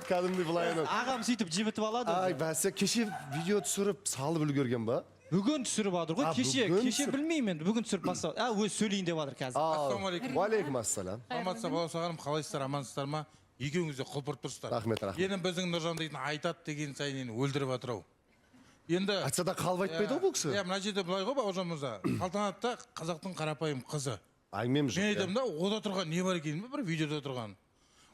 Кәдімгідей былай. Ағам сөйтіп жібітіп алады Ай, өзі. Бәсе, кеше видео түсіріп салып үлгерген ба? Бүгін түсіріп жатыр ғой. А, Кеше бүгін кеше түсіріп- білмеймін енді, бүгін түсіріп бастап, а өзі сөйлейін деп жатыр қазір. Ассалаумағалейкум. Уағалейкум ассалам. Саламатсыздар, Балауса ханым, қалайсыздар, амансыздар ма? Екеуіңіз де құлпырып тұрсыздар. Рахмет, рахмет. Енді біздің Нұржан дейтін айтады деген сайын енді өлтіріп жатыр ау енді. Айтса да, қалып айтпайды ғой бұл кісі. Иә, мына жерде былай ғой, Бауыржан мырза, Салтанат та қазақтың қарапайым қызы. Әңгімем жоқ. Мен айтамын да, ода тұрған не бар екен, бір видеода тұрған,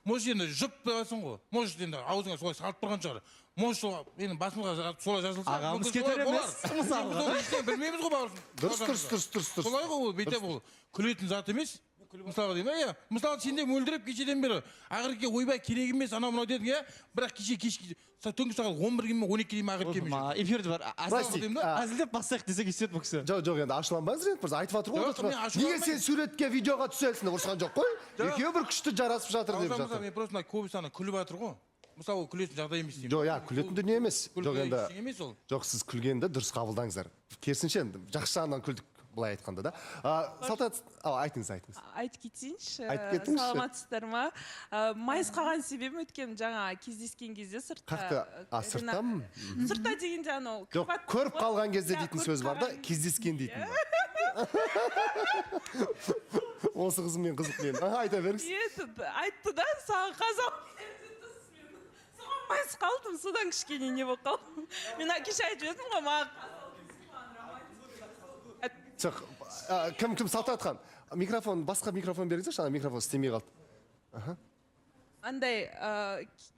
может, енді жұп деватсың ғой, может, енді аузыңа солай салып тұрған шығар, может, сол енді басымызға солай жазылса, Ағамыз мүмкін солай кетер болар. емес, мысалға. Біз оны ештеңе білмейміз ғой, бауырым. Дұрыс, дұрыс, дұрыс, дұрыс, дұрыс. Солай ғой, ол бүйтіп, ол күлетін зат емес мысалға деймін, иә. Мысалы, сен де мөлдіреп кешеден бері Ақерке, ойбай, керек емес, анау мынау дедің, иә, бірақ кеше кешке түнгі сағат 11-ге ме, 12-ге дейін Ақеркемен Ма, эфирде бар. Былай істейік, деймін да. Әзілдеп бастайық десек, естеді бұл кісі. Жоқ, енді ашуланбаңыз, Ринат мырза, айтып жатыр ғой. Жоқ, Отырған. мен ашуланбаймын. Неге сен суретке, видеоға түсесің деп ұрысқан жоқ қой. Жоқ. Екеуі бір күшті жарасып жатыр деп Бауыржан мырза, жатыр. мен просто мына көбісі ана күліп жатыр ғой, мысалы, ол күлетін жағдай емес деймін. Жоқ, иә, күлетін дүние емес. Күлкі Жоқ, енді ештеңе емес ол. Жоқ, сіз күлгенді дұрыс қабылдаңыздар. Керісінше, енді жақсы жағынан күлдік былай айтқанда да. Салтанат, айтыңыз, айтыңыз. Айтып кетейінші. Айтып кетіңізші. Саламатсыздар ма? Майыс қалған себебім, өйткені жаңа кездескен кезде сыртта. Қаяқта? А, сыртта ма? Сыртта дегенде, анау Жоқ, кровать көріп ғой. қалған кезде Иә, дейтін көріп сөз бар да, қалған. кездескен дейтін бар. Осы қызыммен қызық мен. Айта беріңіз. Этот, айтты да, саған қазақ, соған майыс қалдым, содан кішкене не болып қалдым. Мен кеше айтып едім ғой, маған Жоқ, кім, Салтанат ханым, микрофон, басқа микрофон беріңіздерші, ана микрофон істемей қалды. Андай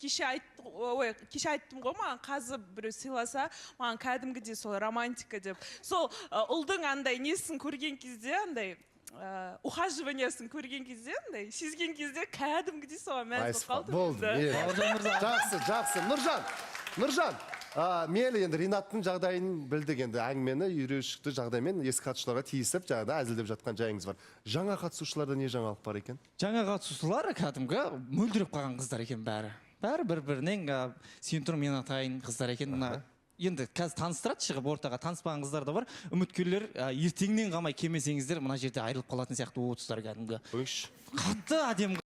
кеше айтты, ой, кеше айттым ғой, маған қазы біреу сыйласа, маған кәдімгідей сол романтика деп, сол ұлдың андай несін көрген кезде, андай ухаживаниясын көрген кезде, андай сезген кезде, кәдімгідей соған мәз болып қалдым Болды. енді. Мейлі. Жақсы, жақсы. Нұржан, Нұржан, мейлі, енді Ринаттың жағдайын білдік, енді әңгімені үйреншікті жағдаймен ескі қатысушыларға тиісіп, жаңағыда әзілдеп жатқан жайыңыз бар. Жаңа қатысушыларда не жаңалық бар екен? Жаңа қатысушылар кәдімгі мөлдіреп қалған қыздар екен бәрі. Бәрі бір бірінен сен тұр, мен атайын қыздар екен. Мына енді қазір таныстырады шығып ортаға, таныспаған қыздар да бар. Үміткерлер, ертеңнен қалмай келмесеңіздер, мына жерде айырылып қалатын сияқты болып отырсыздар кәдімгі. Қойыңызшы. Қатты әдемі.